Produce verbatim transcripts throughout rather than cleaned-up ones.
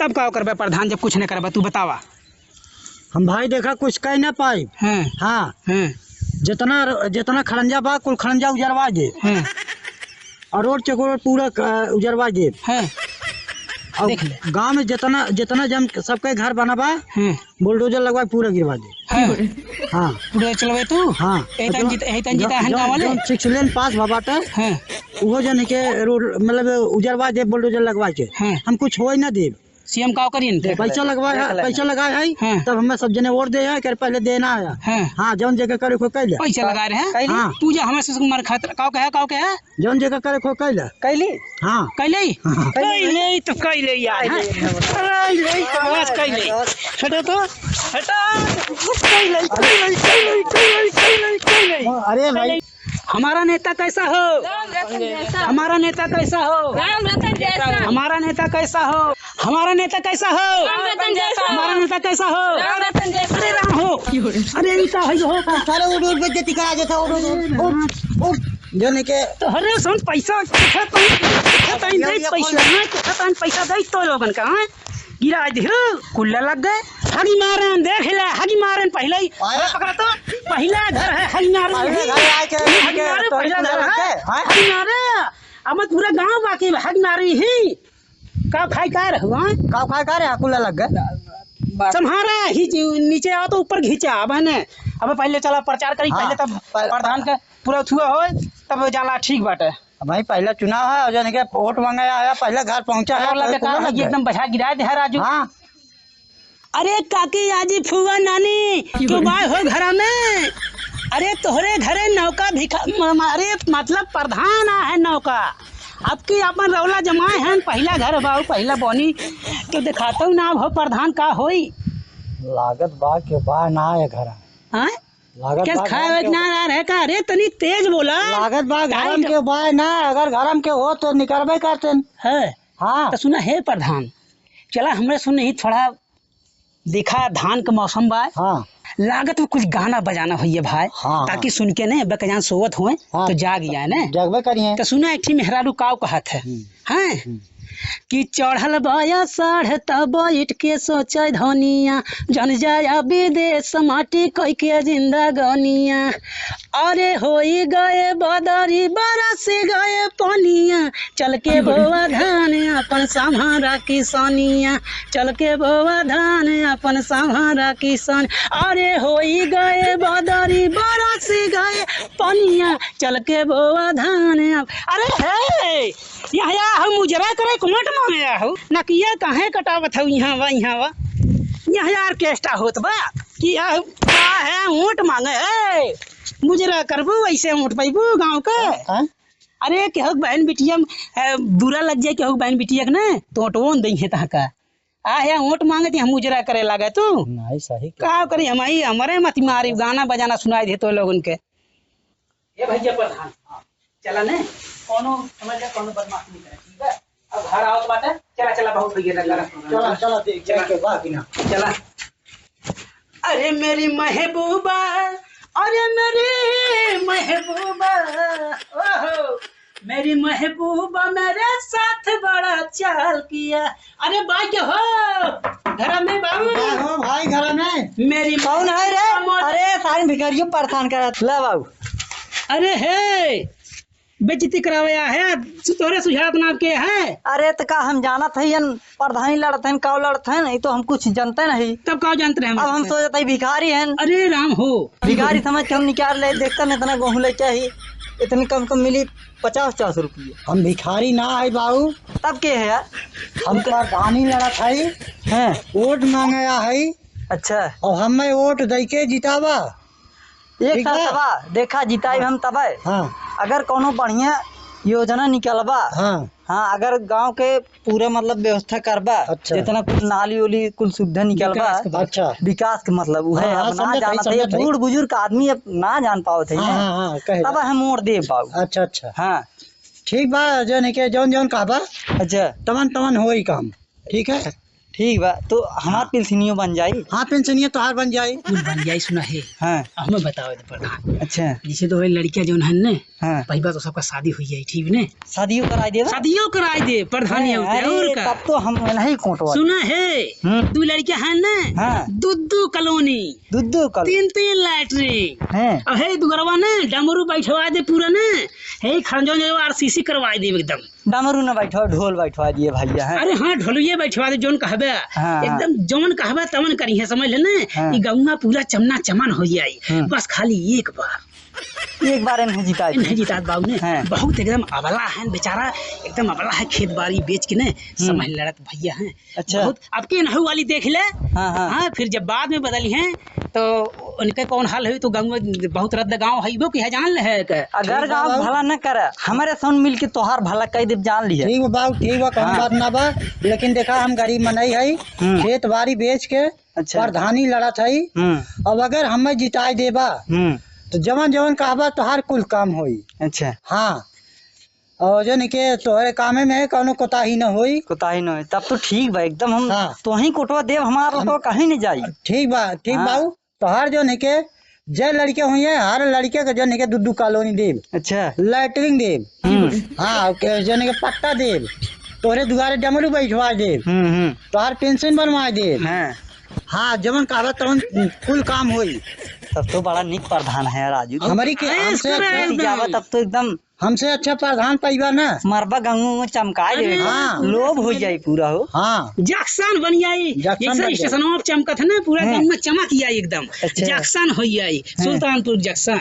तब का करबे प्रधान, जब कुछ न करबे, तू बतावा। हम भाई देखा कुछ कह ना पाई। हाँ। हाँ। हाँ। जितना, जितना खड़ंजा बा, कुल खड़ंजा उजरवा दे। हाँ। और रोड चकोर पूरा क-, उजरवा दे। हाँ। और देख ले। गाँव में जितना, जितना जन सबके घर बना बा, हाँ। बुलडोजर लगवा के पूरा गिरवा दे। हाँ। हाँ। बुलडोजर चलवे तू? हाँ। एतन जौन, जीत-, एतन जीता जौन, हन गाँव वाले? जौन सिक्स लेन पास भा बाटे, हाँ। उहो जन के रोड, मतलब, उजरवा दे, बुलडोजर लगवा के। हाँ। हम कुछ होए ना देब। सीएम काव करियन? देख ले, पैसा लगवा देख है, ले। पैसा लगा है, हाँ। तब हमें सब जने वोट दे है, कर पहले देना है। हाँ। हाँ, जौन जगह करे को कह ले। पैसा लगा रहे हैं? कह ले। हाँ। पूजा हमें से मार खातिर, काव कहे, काव कहे? जौन जगह करे को कह ले। कह ली? हाँ। कह ले? हाँ। कह ले तो कह ले यार, हाँ। कह ले, कह ले तो बस कह ले। हटो तो। हटो। कह ले, कह ले, कह ले, कह ले, कह ले, कह ले। अरे भाई। हमारा नेता कैसा हो? राम रतन जैसा। हमारा नेता कैसा हो? राम रतन जैसा। हमारा नेता कैसा हो? हमारा नेता कैसा हो? राम रतन जैसा। हमारा नेता कैसा हो? राम रतन जैसा। अरे राम हो। अरे ई का है हो? सारे उठ, उठ, बेइज्जती करा देता, उठ, उठ, उठ, उठ, उठ। जौन के तो हरे सुन पैसा, पैसा तो, पैसा तो ये, दे, ये पैसा, कौन? हाँ, पैसा तो, पैसा दे तो लोगन का, हाँ? गिरा दिहु, कुल्ला लग गए। हगी मारन, देख ले, हगी मारन पहिले ही। आया। अरे पकड़ा तो, पहला घर है हगी मारन पहले ही। घर आए के हगी मारे, तो पहला कुल्ला घर लग है। गए, हाँ? हगी मारे, अब पूरा गाँव बाकी है, हगी मारी ही। का खाई का रहो, हाँ? का खाई का रहे, कुल्ला लग गए। संभारा ही जी, नीचे आओ तो ऊपर घिंचा, अब है ने। अब पहले चला प्रचार करी, हाँ, पहले तब पर-, प्रधान के पूरा थुआ होए, तब जाला ठीक बाटे। अब भाई पहला चुनाव है, और जौन के वोट मांगे आया, पहला घर पहुंचा है, और लगे तो का, कुल्ला लग गए। एकदम बजा गिरा दे है राजू। हाँ। अरे काकी, आजी, फुआ, नानी, क्यों बाय हो घरा में? अरे तोहरे घरे नौका भिखा-, म-, म-, अरे मतलब प्रधान आ है नौका। अब की अपन रौला जमाए हैं, पहिला घर बाऊ, पहिला बोनी, तो दिखातो ना हो प्रधान का होई। लागत बा के बा ना है घर। हाँ? लागत केस बा खाए घर वाए के ना आ रहे का? अरे तनी तेज बोला। लागत बा घरम टाइट। के बा ना, अगर घरम के हो तो निकलबे करते। है। हाँ। तो सुना हे प्रधान, चला हमरे सुन ही थोड़ा देखा, धान के मौसम बा। हाँ। लागत में कुछ गाना बजाना होइए भाई, हाँ, ताकि हाँ। सुन के ने बकजान सोवत होए हाँ, तो जाग जाए ने। जगबे करिए। तो सुना एक ठी मेहरारू काव कहत है। हम्म। हैं? हम्म। कि चढ़ल बा साढ़ त बैठ के सोचे धनिया, जन जाया विदेश माटी कई के जिंदगनिया। अरे होई गए बदरी बरस गए पनिया, चल के बोआ धान अपन संभारा किसनिया, चल के बोआ धान अपन संभारा किसन। अरे होई गए बदरी बरस गए पनिया, चल के बोआ धान अप-, अरे हे, यहाँ आया हो मुजरा करे, वोट मांगे आया हो, नकिया काहे कटावत हो यहाँ वा, यहाँ वा, यहाँ यार ऑर्केस्ट्रा होत बा कि यह का है, वोट मांगे है, मुजरा करबू, ऐसे वोट पैबू गाँव के। हाँ? अरे केहू के बहन बिटिया, ए, बुरा लग जाए केहू के बहन बिटिया के ना, तो वोटवो न दई है तहाँ का। आ है वोट मांगे थी, हम मुजरा करे लागे तू। नहीं, सही कह का करी हम, आई हमरे मत मारी, गाना बजाना सुनाई दे तो लोगन के। ए भैया प्रधान, हाँ, चला ने, कोनो समझ ले, कोनो बदमाशी नहीं करे, ठीक है? अब घर आवत बाटे, चला, चला, बहुत भैया लग रहा। चला, चला, देख, चला। चल के बाकी ना। चला। अरे मेरी महबूबा, अरे मेरी महबूबा, ओहो, मेरी महबूबा मेरे साथ बड़ा चाल किया। अरे बाई के हो, घर में बाबू। बाई हो भाई, घर में। मेरी कौन है रे? महबूबा मोर अरे सारे भिखारियों परेशान करत। ला बाबू। अरे हे, बेइज्जती करावे आया है, तोहरे सुझात नाम के है? अरे त का हम जानत हई, यन प्रधानी लड़त हन, काव लड़त हन, ई तो हम कुछ जनते नहीं। तब काव जानत रहे हम अब हम लोग? सोचत हई भिखारी हन। अरे राम हो। भिखारी समझ के हम निकाल ले, देखते न इतना गेहूं लेके आई, इतनी कम कम मिली, पचास पचास रुपये। हम भिखारी ना है बाबू। तब के है यार? हम प्रधानी लड़त हई। हैं? वोट मांगे आ हई। अच्छा। और हमें वोट दई के जितावा। एक ठीक साथ बा? तबा, देखा, जिताई हाँ। हम तबे। हाँ। अगर कौनो बढ़िया योजना निकलबा, हाँ। हाँ, अगर गांव के पूरा मतलब व्यवस्था करबा, अच्छा। जितना कुछ नाली उली कुल सुविधा निकलबा, विकास के बात। अच्छा। विकास के मतलब, उहे हाँ, हाँ, अब ना समझत हई, जानत है, समझत हई। बूढ़ बुजुर्ग आदमी अब ना जान पावत है हाँ, ना। हाँ, हाँ, कहे तब ला। हम वोट दे पाऊ। अच्छा, अच्छा। हाँ। ठीक बा, जौन है के जौन जौन कहबा, अच्छा। तवन तवन होई काम, ठीक है? ठीक बा, तो हमार हाँ। पेंशनियो बन जाई। हाँ, पेंशनियो तोहार बन जाई। कुल बन जाई, सुना है। हाँ। अब हमें बताओ तो प्रधान। अच्छा। जैसे तो वही लड़कियां जौन हन ने, हाँ। पहली बात तो सबका शादी हुई जाई, ठीक ने? शादियों कराई देबा? शादियों कराई दे, प्रधान हैं, होते, अरे, और का? तब तो हम नहीं कोटवा। सुना है, हम्म। दू लड़कियां हैं ना? हाँ। दू दू कॉलोनी। दू दू कॉलोनी। तीन तीन लैट्रिन। हैं। अब हे दुगरवा ने डमरू बैठवा दे पूरा ने। हे खंजो ने आरसीसी करवा दे एकदम। डमरू न बैठवा, ढोल बैठवा दिए भैया, हैं। अरे हाँ, ढोलुए बैठवा दे, जौन कहबे। हाँ, हाँ। एकदम जौन कहबे तवन करिहे, समझ ले ने? हाँ। ई गौवा पूरा चमना चमन हो जाई। हम्म। बस खाली एक बार। एक बार इन्हें जिता दे। इन्हें जिता दे बाबू ने। हाँ। बहुत एकदम अबला है बेचारा, एकदम अबला है, खेत बाड़ी बेच के ने हम्म। समय लड़त भैया हैं। अच्छा। बहुत, अब के नहू वाली देख ले। हाँ, हाँ। हाँ, फिर जब बाद में बदली हैं, तो उनके कौन हाल हुई, तो गाँव में बहुत रद्द गाँव है, वो कि है, जान ले है के? अगर ठीक बा गाँव बाबू। भला न करे, हमारे संग मिल के तोहार भला कई देब, जान लिहे। ठीक बा बाबू, ठीक बा, कौन हाँ। बात ना बा, लेकिन देखा, हम गरीब मनई हई, हम्म। खेत बाड़ी बेच के अच्छा। प्रधानी लड़त हई। हम्म। अब अगर हमें जिताई देबा, हम्म। तो जवन जवन कहबा, तोहार कुल काम होई। अच्छा। हाँ। और जौन है के तोहरे कामे में कौनो कोताही न होई। कोताही न होई, तब तो ठीक बा एकदम। हम हाँ। तोही कोटवा देब, हमार हम कोटवा कहीं नहीं जाई। ठीक बा, ठीक हाँ। बाबू, तोहार जौन है के जे लड़के हुई हैं, हर लड़के के जौन है के दू दू कॉलोनी देब। अच्छा। लैट्रिन देब। हम्म। हाँ, के जौन है के पट्टा देब, तोहरे दुआरे डमरू बैठवा देब, हम्म, हम्म। तोहार पेंशन बनवा देब। हाँ। हाँ, जवन कहबा तवन कुल काम होई। तब तो बड़ा निक प्रधान है राजू। हमारी के अरे, हमसे सुना अच्छा एकदम। जावा, तब तो एकदम हमसे अच्छा प्रधान पइबा ना। मरबा गंगू में चमकाए अरे देवे। हाँ। लोभ हो जाई पूरा हो। हाँ। जैक्सन बन जाई। जैक्सन जैसे बन जाई। स्टेशनवा पे चमकत है ना, पूरा हम्म। गंगू में चमक जाई एकदम। अच्छा। जैक्सन हो जाई। हाँ। सुल्तानपुर जैक्सन।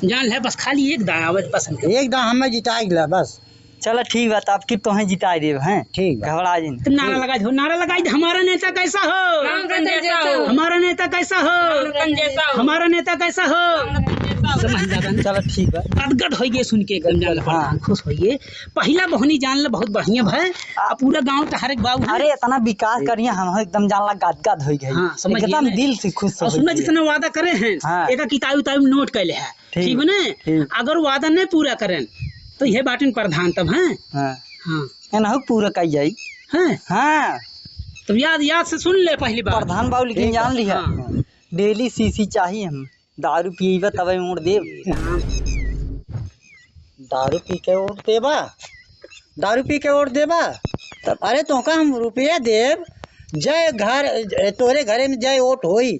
जान ले बस खाली एक दान आवत पसंद कर। एक दान हमें जिताई ला बस। चला ठीक बा, तब की तोहे जिताई देब, हैं? ठीक बा। घबरा जिन। तुम नारा ठीक। लगाई दो, नारा लगाई दो, "हमारा नेता कैसा हो? राम रतन जैसा हो। हमारा नेता कैसा हो? राम रतन जैसा हो। हमारा नेता कैसा हो?" राम रतन जैसा हो। समझ जाबा ना? चला ठीक बा। गदगद होइ गए सुन के एकदम जान ला हाँ। प्रधान, खुश होइ गए। पहिला बहनी जान ला बहुत बढ़िया भाई। आ पूरा गाँव का हर एक बाबू है। अरे इतना विकास करिया हम एकदम जान ला गदगद होइ गए। हाँ, समझ एकदम गए ना? दिल से खुश और होइ सुना गए। जितना वादा करे हैं, हाँ। एक किताब उताब में नोट कर ले है। ठीक। ठीक बा ने? ठीक। अगर वादा नहीं पूरा करें, तो ये बाटिन प्रधान तब हैं। हाँ। हाँ। एनहु पूरा कई जाई। हैं? हाँ। तब याद, याद से सुन ले पहली बार। प्रधान बाबू लेकिन ठीक जान बा। लिहा। हाँ। डेली सीसी चाहिए हम। दारू पीबा तबे वोट देब। हाँ। दारू पी के वोट देबा? दारू पी के वोट देबा? तब अरे तोहका हम रुपया देब, जय घर, तोरे घरे में जय वोट होई,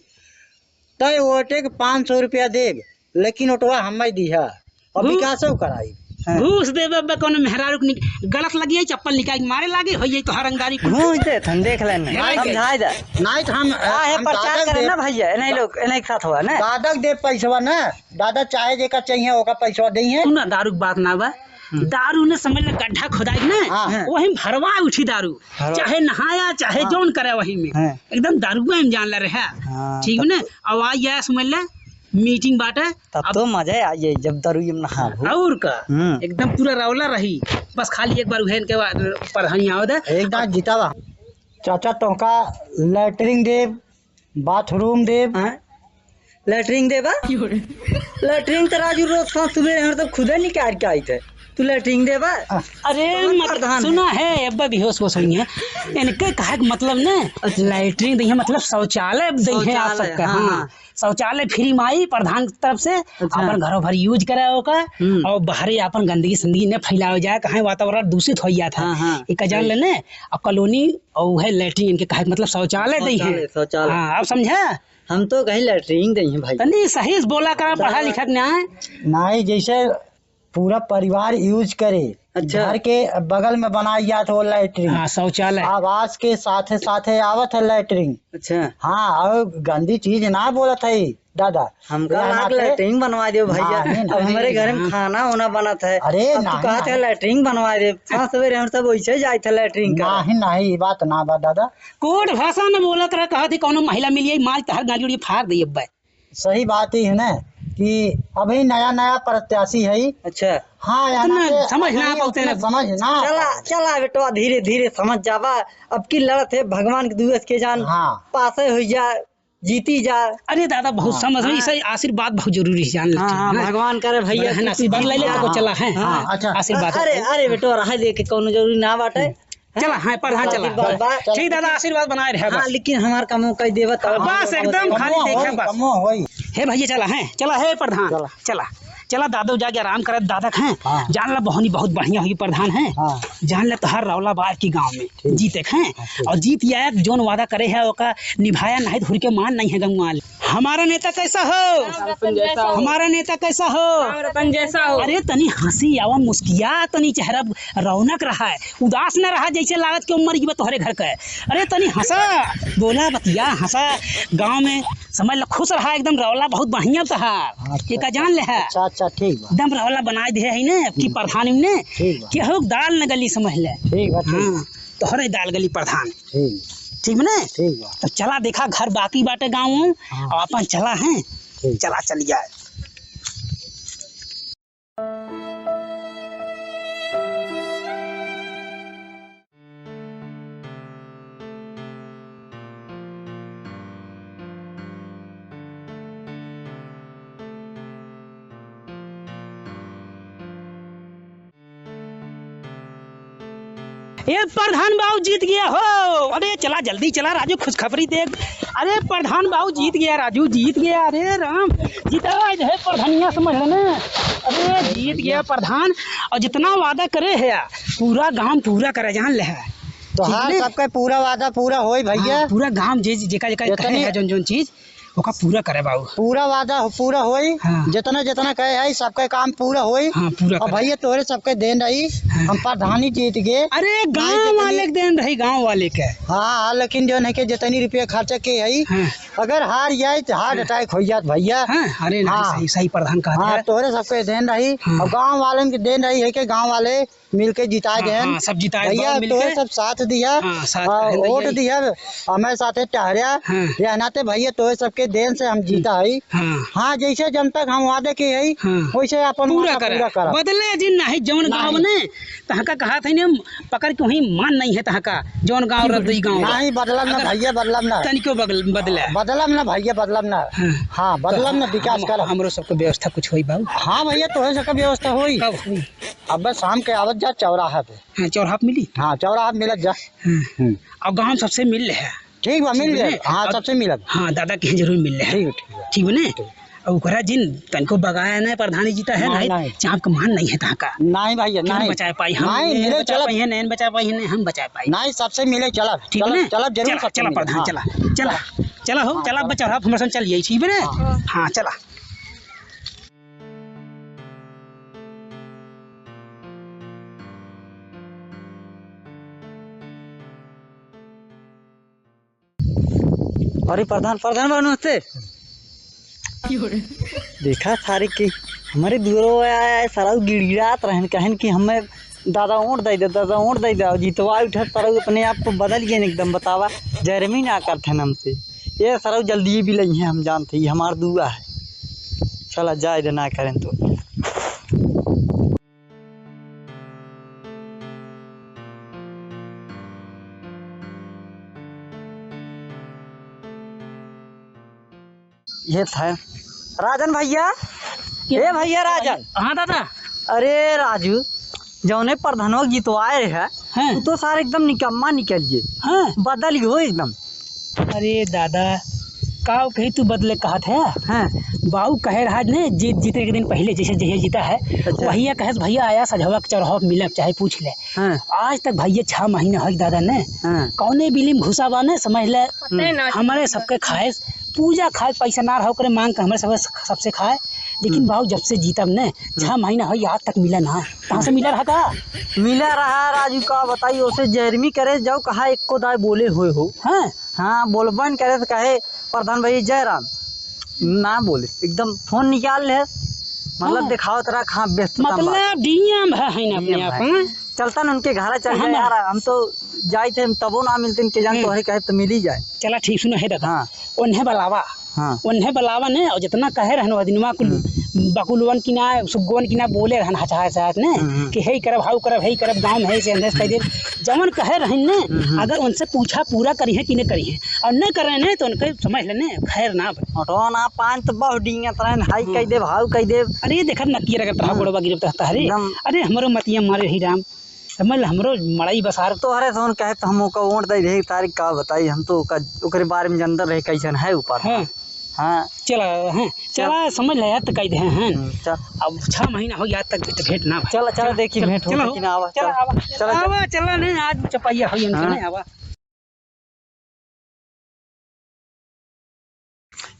तय वोटे के पाँच सौ रुपया देब, लेकिन वोटवा हमें दिहा, और घू-, विकासो कराई। हाँ। घूस देबे बे, कौनो मेहरारू के निक-, गलत लगी है, चप्पल निकाल के मारे लागे, होई है तो हरंगदारी कुल। घूस दे, हम देख लेने, नहीं, समझाए दे। नहीं तो हम, काहे हम प्रचार दादक करे देब। ना भैया, नहीं लोग, नहीं साथ हुआ ना। दादक देब पैसवा ना, दादा चाहे जेका चाहिए, ओका पैसवा देइहे। सुना, दारू के बात ना बा, हम्म। दारू ने समझ ले गड्ढा खोदाई ना, हाँ। वही में भरवा उठी दारू। भरवा। चाहे नहाया, चाहे हाँ। जौन करे वही में। हाँ। एकदम दारुआ में जान ले रहे। हाँ, ठीक तब ना? तो आवाज आया समझ ले, मीटिंग बाटे। तब अब तो मजा आ जाए जब दारू में नहाबो। और का? हम्म। एकदम पूरा रौला रही। बस खाली एक बार उहे इनके बाद प्रधानी आवे दे। एकदम जितावा। चाचा तोहका लैट्रिन देब, बाथरूम देब। हाँ? लैट्रिन देबा? लैट्रिन तो राजू रोज सांझ सुबह हम तो खुदे निकाल के आई थे। तू लैट्रिन देबा? अरे कौन मत-, प्रधान है? सुना है, अब बेहोश होश हुई है। इनके कहे के मतलब ने, अच्छा। लैट्रिन दइहे, मतलब शौचालय दइहे आप शौचालय, सबका, हाँ, हाँ। हाँ। शौचालय फ्री में आई प्रधान की तरफ से, अच्छा। अपन घरों भर use करे ओका, हम्म। और बाहरे अपन गंदगी संदगी न फैलावे जाए, कहे वातावरण दूषित हो जाता है। हाँ, हाँ। एक जान सही। लेने, अब कॉलोनी और है लैट्रिन इनके कहे के मतलब शौचालय दइहे। शौचालय, शौचालय। हाँ, आप समझे? हम तो कहीं लैट्रिन दइहे भाई। तनी सही से बोला करा, पढ़ा शौचालय। लिखा के ना है। नहीं, जैसे पूरा परिवार use करे। अच्छा। घर के बगल में बनाई जात हो लैट्रिन। हाँ, शौचालय। आवास के साथे साथे आवत है लैट्रिन। अच्छा। हाँ, और गंदी चीज ना बोलत है दादा। हमका यहाँ लाग नाते लैट्रिन बनवा दियो भैया। नहीं, नहीं। अब हमारे घर में हाँ। खाना होना बनत है। अरे अब तू नहीं, कहत है नहीं। लैट्रिन बनवा दे। हाँ, सवेरे हम सब वैसे जाए थे लैट्रिन का। नहीं, नहीं, ये बात ना बा दादा। कोड भाषा में बोलत रहा, कहत है कौनो महिला मिली आई, मार तहर गाड़ी उड़ी फाड़ दी अब। सही बात ही है ना कि अभी नया नया प्रत्याशी है। अच्छा। हाँ, यहाँ इतना से समझ ना अभी पाते उतना ना। समझ ना चला, पाते। चला बेटवा, धीरे धीरे समझ जाबा। अब की लड़त है, भगवान के दुआ से के जान हाँ। पासे हो जा, जीती जा। अरे दादा, बहुत हाँ। समझ में, हाँ। इसे आशीर्वाद बहुत जरूरी है, जान लेते हाँ, हैं, हाँ, हाँ। भगवान करे भैया बड़ा है ना, कि आशीर्वाद ले ले, हाँ, तो हाँ। चला है। हाँ, हाँ, अच्छा। आशीर्वाद अरे, होता है। अरे बेटवा, रहे दे के कौनो जरूरी ना बाटे। हम्म। चला, हाँ, प्रधान, चला। आशीर्वाद बा। ठीक दादा, आशीर्वाद बनाए रहे हाँ, बस। लेकिन हमार कमो कई देवत हाँ, बस एकदम खाली कमो देखे होई, बस। कमो होई। हे भैया, चला, हैं, चला, हे प्रधान, चला। चला। चला, दादा जाके आराम करत, दादा हैं। हाँ। जान ला, बहनी बहुत बढ़िया हुई प्रधान हैं। हाँ। जान ला, तोहार रौला बार की गाँव में ठीक। जीते हैं। हाँ, ठीक। और जीत आया, जोन वादा करे है, ओका निभाया नहीं तो हुर के मान नहीं है गंवाल। हमारा नेता कैसा हो? राम रतन जैसा हो। हमारा नेता कैसा हो? राम रतन जैसा हो। अरे तनी हंसी आवा, मुस्किया, तनी चेहरा रौनक रहा है, उदास न रहा जैसे लागत कि मर गई तोहरे घर के। अरे तनी हंसा, बोला बतिया, हंसा, गाँव में समझ ला खुश रहा, एकदम रौला बहुत बढ़िया तोहार। अच्छा, ये का जान ले है? अच्छा, अच्छा, ठीक बा। एकदम रौला बनाए दे है ना, अब की हम्म। प्रधानी ने, ठीक बा। केहू दाल न गली समझ ले। ठीक बा, ठीक बा। हाँ, तोहरे दाल गली प्रधान। ठीक। ठीक बा ने? ठीक बा। तब चला देखा घर बाकी बाटे गाँव में, हाँ। और अपन चला हैं। ठीक। चला चल जाए। ए प्रधान बाबू जीत गया हो। अरे चला जल्दी चला राजू, खुशखबरी देख। अरे प्रधान बाबू जीत गया राजू, जीत गया। अरे राम, जीता है प्रधानिया समझ ले ना। अरे जीत गया प्रधान, और जितना वादा करे है पूरा गाँव पूरा करे जान ले है। तोहार ठीक ने? सबके पूरा वादा पूरा होई भैया। हाँ, पूरा गाँव जे जेका जेका जितनी कहे है जोन जोन चीज ओका पूरा करे बाबू। पूरा वादा हो-, पूरा होई। हाँ। जितना जितना कहे है सबके काम पूरा होई। हाँ, पूरा और करे। भैया तोहरे सबके देन रही। हाँ। हम प्रधानी जीत गए। अरे गाँव वाले के देन रही, गाँव वाले के। हाँ, हाँ, लेकिन जोन है कि जितनी रुपया खर्चा के है, हाँ। अगर हार जाए तो heart attack हो जात भैया। हाँ, अरे नहीं, हाँ। सही, सही प्रधान कहत हाँ, है। तोहरे सबके देन रही हाँ। और गाँव वालन के देन रही है कि गाँव वाले मिलके जिताए हाँ, देहन। हाँ, सब जिताए भैया, बाबू मिलके। तोहे सब साथ दिया, हाँ, साथ आ, देहन वोट भैया। दिया, हमारे साथे टहरिया। हाँ। यह नाते भैया तोहे सबके देन से हम जीता हई। हाँ। हाँ, जैसे जनता के हम वादे के हई, हाँ। वैसे अपन पूरा वादा करा। पूरा करा। बदले जिन नहीं, जौन गाँव नहीं। ने तहका कहा था ने, पकड़ के वहीं मान नहीं है तहका, जौन गाँव रह दई गाँव। नहीं, बदलब ना अगर भैया, बदलब ना। तनिको बगल-, बदले। बदलब ना भैया, बदलब ना। हाँ। हाँ, बदलब ना, विकास हम-, करा। हमरो सबके व्यवस्था कुछ होई बाबू। हाँ भैया, तोहे सबके व्यवस्था होई। कब होई? अब बस शाम के आवत जा चौराहा पे। हाँ, चौराहा पे मिली? हाँ, चौराहा पे मिलत जा। हाँ। हम्म। और गाँव सबसे मिल ले है। ठीक बा, मिल ठीक जाए। बा। हाँ, और सबसे मिलब। हाँ, दादा के जरूर मिल ले है। ठीक बा, ठीक बा। ठीक बा ने? ठीक। और ओकरा जिन तनको बगाया ना, प्रधानी जीता है, नहीं, नहीं, नहीं। चाप के मान नहीं है तहाँ का। नहीं भैया, केहू नहीं। बचाए पाई, हम नहीं, नहीं मिले बचा चलब। पाई है, नहीं बचा पाई है, नहीं हम बचा पाई। नहीं, सबसे मिले चलब। ठीक चलब, ने? चलब, जरूर चला, सबसे चला मिले। प्रधान, हाँ। चला, चला। चला हो, हाँ, चला, चला। बचा रहा, हमरे संग चल जाई, ठीक बा ने? हाँ। हाँ, चला। अरे प्रधान, प्रधान बाबू नमस्ते। देखा सारे के हमरे दुअरो आया है, सारा गिड़गिड़ात रहन, कहन कि हमें दादा वोट दे दे, दादा वोट दे दे, जितवा उठा सारा अपने आप को बदल गए एकदम। बतावा, जरमी ना करथन हमसे। ये सरऊ जल्दी भी लइहे, हम जानते ही हमार दुआ है। चला जाए दे ना करें तो। ये था राजन भैया। ए भैया राजन। हाँ दादा। अरे राजू, जौने प्रधानवा जितवाए है, हाँ। तू तो सार एकदम निकम्मा निकल गए। हाँ। बदल गयो एकदम। अरे दादा, का कही तू बदले कहत है? हाँ। बाऊ कहे रहा ने, जीत, जीते के दिन पहले जैसे जहिया जीता है, अच्छा। वहिया कहे, "भैया आया सझवा के चौराहा पे मिलब, चाहे पूछ ले।" हाँ। आज तक भैया छह महीना हो दादा ने, हाँ। कौने बिली में घुसा बा ने, समझ ले, पता है ना। हमारे सबके खाए, पूजा खाए, पैसा ना रहो करे मांग के हमारे सब, सबसे खाए, लेकिन हम्म। बाऊ जब से जीतब ने, हम्म। छह महीना हो आज तक मिला ना, कहाँ से मिला रहा का? मिला रहा राजू का बताई, ओसे जहरमी करे जाओ कहा एको दाय बोले हुए हो। हाँ। हाँ, बोलबन करे तो कहे प्रधान भाई जय राम। ना बोले, एकदम फोन निकाल ले, मतलब हाँ। दिखावत रहा कहाँ व्यस्त मतलब डीएम है, है ना अपने डीएम आप, है। हाँ? चलता ना उनके घर चल कहाँ गए ना? यार, हम तो जाए थे, हम तबो ना मिलते इनके जान हम्म। तोहरे कहे तो मिल ही जाए। चला ठीक, सुनो है दादा, हाँ। उन्हें बुलावा, हाँ। उन्हें बुलावा ने, और जितना कहे रहन वो दिनवा कुल हम्म। बकुलवन की ना, सुगवन की ना बोले रहन हचाए हचाए ने, हम्म, हम्म। कि हे करब, हाउ करब, हे करब, गाँव में है से अंधेस कह दे। जवन कहे रहन ने, हम्म, हम्म। अगर उनसे पूछा पूरा करी है कि नहीं करी है, और नहीं कर रहे ने, तो उनके समझ लेने खैर ना बा। ऑटो ना पान तो बहुत डिंगत रहन, हाई हम्म। कह देब, हाउ कह देब। अरे देखत नतिया रगत रहा, हाँ। गोड़वा गिरत रहता, अरे, एकदम। अरे हमरो मतिया मारे ही राम। समझ ले, हमरो मड़ई बसार। तोहरे सोन कहे तो हम ओका वोट दे रहे, तारीख का बताई, हम तो ओका, ओकरे बारे में जानते रहे, कैसन है ऊपर। हाँ। हाँ। चला, हाँ, चला, समझ ले यार, तो कह दे, हाँ। हम्म, चल। अब छह महीना हो गया, आज तक भेंट, भेंट ना भा। चला, चला, चला, देखी, चला, भेंट हो चला, कि ना आवा, चला, चला, आवा, चला, चला, आवा, चला, नहीं, आज चपैया हो, हाँ। नहीं आवा।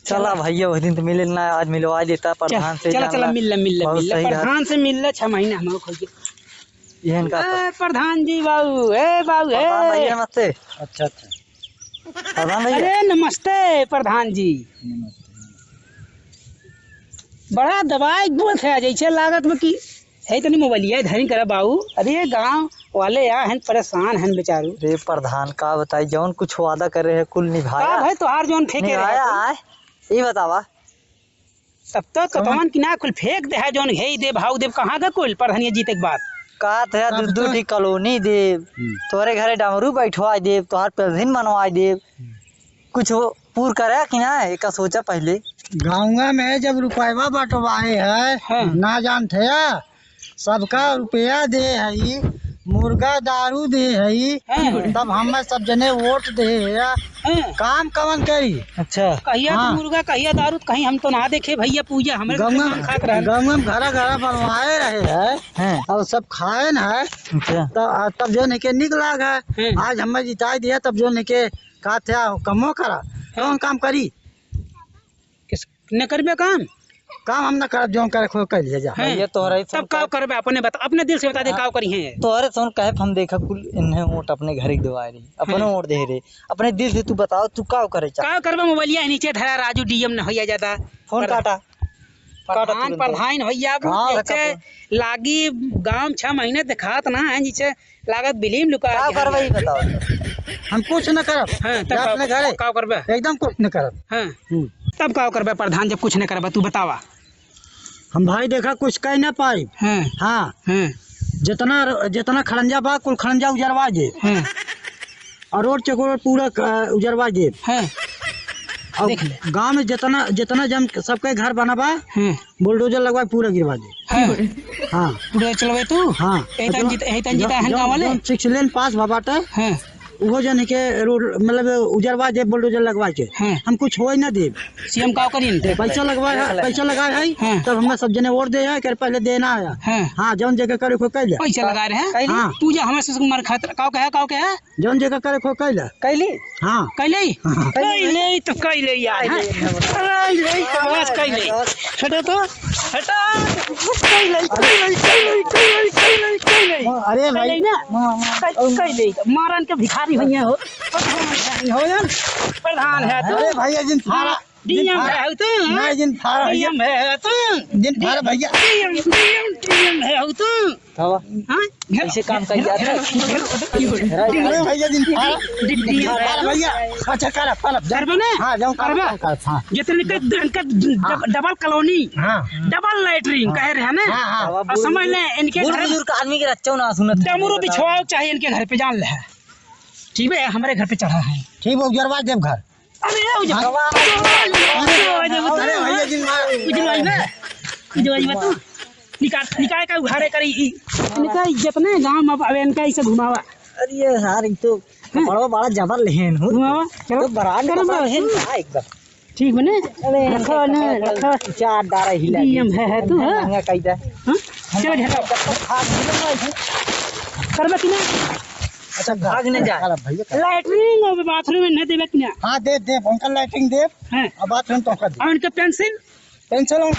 चला चला। भैया, उस दिन तो मिले ना, आज मिलवा देता प्रधान से, चला, जान चला, ला। मिल ले, मिल ले, बहुत मिल ले, सही रहा। प्रधान से मिल ले, छह महीना हमरो खोल के। ये इनका ए, प्रधान जी बाबू, ए बाबू, प्रधान ए। भैया नमस्ते। अच्छा, अच्छा। प्रधान भैया। अरे नमस्ते प्रधान जी। नमस्ते। बड़ा दबाई के बोलत है, जैसे लागत बा कि है तनी मोबाइलिया धरी करा बाऊ। अरे गाँव वाले या हन परेशान हन बेचारू। रे प्रधान, का बताई, जौन कुछ वादा करे है कुल निभाया। का भाई तोहार जौन फेंके रहे निभाया तू? आय, ई बतावा। तब तो कतवन की ना कुल फेंक दे है, जौन हे देब, हाउ देब, कहाँ का कुल प्रधानिया जीते के बाद? का थे, अब दू दू तो ठी कॉलोनी देब, हम्म। तोरे घरे डमरू बैठवाई देब, तोहार पेंसिन बनवाई देब। हम्म। कुछ हो, पूर करे कि ना, एका सोचा पहले। गाँवा में जब रुपयवा बंटवाए है, हाँ। ना जानत है, सबका रुपया दे हई, मुर्गा दारू दे हई, हाँ। तब हमें सब जने वोट दे है। हाँ। काम कवन करी? अच्छा। कहिया तो हाँ। मुर्गा, कहिया दारू, कहीं हम तो ना देखे भैया पूजा, हमरे तो गंगा, खात रहन। गंगा में घरा घरा बनवाए रहे है। हाँ। और सब खाए न है। अच्छा। तब, तब जौन है के निक लाग है। हाँ। आज हमें जिताई दिया, तब जौन है के का थे, कमो करा। हाँ। कौन काम करी? किस, न करबे काम? काम हम न करब, जौन करे खो कर ले जा। हैं? ये तोहरा ही तब सुन का कर। करबे? अपने बता, अपने दिल से बता दे, हाँ। का करी हैं? तोहरे सुन कहे हम देखा कुल इन्हें वोट अपने घर ही देवाए रही, अपने हैं। वोट दे रहे, अपने दिल से तू बताओ, तू का करे चाह? का करबे? मोबाइलिया नीचे धरा, राजू डीएम न होइया ज्यादा। फोन पर-, काटा। काटा प्रधान, तुरंत। प्रधान होइया, गाँव जैसे का लागी गाँव छह महीने दिखात ना है, जैसे लागत बिलीम लुका का गया। करबा, ई बताओ। हम कुछ न करब। हाँ, तब जा का, अपने घरे। का करबे? एकदम कुछ न करब। हाँ। हम्म। तब का करबे प्रधान, जब कुछ न करबे, तू बतावा। हम भाई देखा कुछ कह ना पाई। हाँ। हाँ। हाँ। जितना, जितना खड़ंजा बा, कुल खड़ंजा उजरवा दे। हाँ। और रोड चकोर पूरा क-, उजरवा दे। हाँ। और देख ले। गाँव में जितना, जितना जन सबके घर बना बा, हाँ। बुलडोजर लगवा पूरा गिरवा दे। हाँ। हाँ। बुलडोजर चलवे तू? हाँ। यही तन एकदम, जीता, यही तन जीता है एकदम, गाँव वाले? एकदम सिक्स लेन पास बा बाटे। हाँ। उहो जन के रोड, मतलब, उजरवा दे, बुलडोजर लगवा के। हाँ। हम कुछ होए ना देब। सीएम का करिन? पैसा लगवा है, पैसा लगा है, हाँ। तब हमें सब जने वोट दे है, कर पहले देना है। हाँ। हाँ, जौन जगह करे को कह ले। पैसा लगा रहे हैं? हाँ। पूजा हमें से मर खातिर, काव कहे, काव कहे? जौन जगह करे खो कैला। कैली? हाँ। कैली? हाँ। कैली तो कैली यार, हाँ। कैली, कैली तो बस कैली। हटो तो, हटो। कैली, कैली, कैली। अरे भाई। कैली ना? हाँ, हाँ। कैली, कैली। मारन के भिखारी भैया हो। प्रधान है तू। अरे भैया जिन थारा। डीएम है तू, हाँ? नहीं, जिन थारा है। डीएम है तू। जिन थारा भैया। डीएम, डीएम, डीएम है तू। हाँ? ऐसे काम कर जाता है। अरे भैया, जिन थारा, डीएम है थारा तू। भैया। अच्छा, कर, कर, कर। करबे ना? हाँ, जाऊँ, कर, करबे? कर, कर, हाँ। जितने के, इनका डब-, डबल कॉलोनी, हाँ। डबल लैट्रिन हाँ। कहे रहे ना? हाँ, हाँ। और समझ ले, इनके बूढ़ घर बुजुर्ग आदमी के रच्चो ना सुनत। डमरू बिछवाओ चाहे इनके घर पे, जान ले। ठीक है, हमारे घर पे चढ़ा है। ठीक है, उजरवा देव घर। अरे, ओ जा। हाँ। ओ जा, ओ जा, ओ जा, अरे, भैया जी, मार। उजलवाई बे। उजलवाई बे तू। निकाल, निकाल के उघारे करी ई। इनका जितने गांव में अब इनका इसे घुमावा। अरे, ये यार, एक तो हाँ। कपड़वा बड़ा जबर लेहन हो। घुमावा, चलो। तो बरात चलो, कपड़ा बस। लेहन का एकदम। ठीक बने? अरे, रखो ने, रखो। चार दारा हिला डीएम है, है तू, हाँ? महंगा कई दे। हाँ? चलो, घर। करबे कि ना? अच्छा, भाग नहीं जा। चलो, भैया। लैट्रिन और बाथरूम में नहीं देबे कि ना? हाँ, दे, दे, उनका लैट्रिन दे। हाँ। और बाथरूम तो कर दे। और उनके पेंसिल? पेंसिल और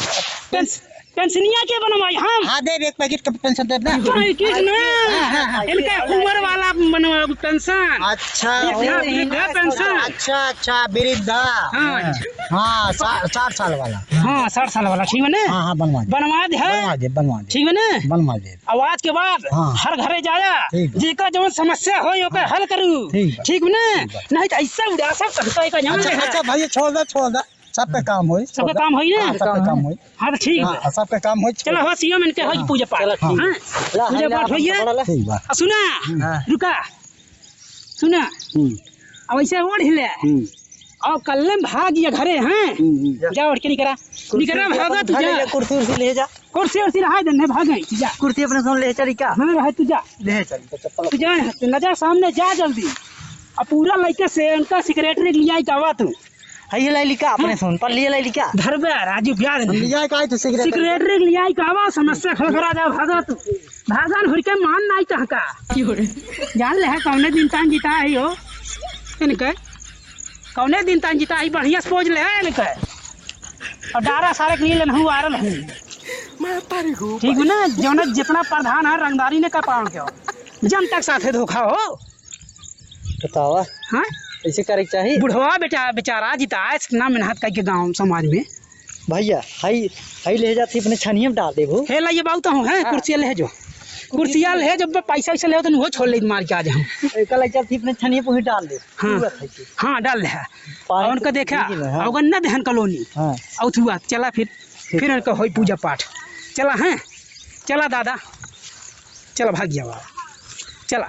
पेंस-, पेंसिनिया के बनवाई हम? हाँ, दे, एक पैकेट का पेंसिल दे ना। पैकेट ना। हाँ, हाँ, हाँ। इनका उम्र वाला बनवा पेंसिल। अच्छा, ये ओ। ध्यान रखिए, पेंसिल। अच्छा, अच्छा, वृद्धा। हाँ। हाँ, सा-, साठ साल वाला। हाँ, साठ साल वाला, ठीक है ना? हाँ, हाँ, बनवा दे। बनवा दे, हाँ? बनवा दे, बनवा दे। ठीक है ना? बनवा दे। अब आज के बाद हाँ। हर घरे जाया, ठीक बा। जेकर जवन समस्या होई, ओकर हाँ। हल करू। ठीक बा। ठीक बा ना? ठीक बा। नहीं तो ऐसा उड़ासा करता है का जान अच्छा, ले। अच्छा, भैया, छोड़ दे, छोड़ दे। सबके काम होई, सबके छोड़ दे। काम होई ना? हाँ, सबके काम होई। हाँ, तो ठीक हाँ, बा। सबके काम होई, चलो, छोड़ दे। हो, सीएम इनके होई हाँ। पूजा पाठ। चलो, ठीक हाँ। बा। ला, पूजा ला, पाठ होई है। बड़ा ला। ठीक बा। आ, सुना, हाँ। रुका, सुना। हम्म। अब ऐसे ओढ़ ले। हम्म। और कल्ले में भाग ये घरे हैं। हम्म, हम्म। जा उठ के निकरा। कुर्सी निकरा, उर्सी भागा अपन तू घर जा। ले जा, कुर्सी उर्सी ले जा। कुर्सी उर्सी रहा दे, नहीं भागे, तू जा। कुर्सी अपने सामने ले चली का? हाँ, रहा तू जा। ले चली। तू जा, तू ना जा, सामने जा जल्दी। अब पूरा लइके से उनका सिक्रेटरी लिया ही कावा तू। है ये लाई लिखा अपने हाँ। फोन पर, लिए लाई लिखा। धरबे राजू ब्याह हम नहीं। लिया का है तो सिक्रेटरी। सिक्रेटरी लिया ही कावा, समस्या खड़ा करा जा, भागा तू। भागा न हुरके मान नाई तहका। जान ले है कौने दिन तान जीता है यो। इनके कौने दिन तान जीता है, बढ़िया से पोज ले है इनके। और डारा सारे के लिए लेनहु आरल है। मैं तारी को ठीक है ना, जौने जितना प्रधान है रंगदारी ने का पावन के हो। जनता के साथे धोखा हो। बतावा। हाँ? ऐसे करे के चाही? बुढ़वा बेटा बेचारा जीता है, इतना मेहनत करके गाँव समाज में। भैया, हई, हई ले जाती अपने छनिए में डाल देबू। हे ला ये बाबू तो हूँ, हैं? हाँ। कुर्सिया ले जो। कुर्सिया ले जो, पैसा वैसा ले हो तो वो छोड़ ले मार के आज हम। कल चलती अपने छनिए पे ही डाल दे। हाँ। पूरा खाई के। हाँ, डाल ले है। पानी और उनका तो देखा, पी ले, हाँ। और उनका न देहन कॉलोनी। हाँ। और थुआ, चला फिर, फिर उनका होई पूजा पाठ। चला हैं? चला दादा। चला भाग जावा। चला।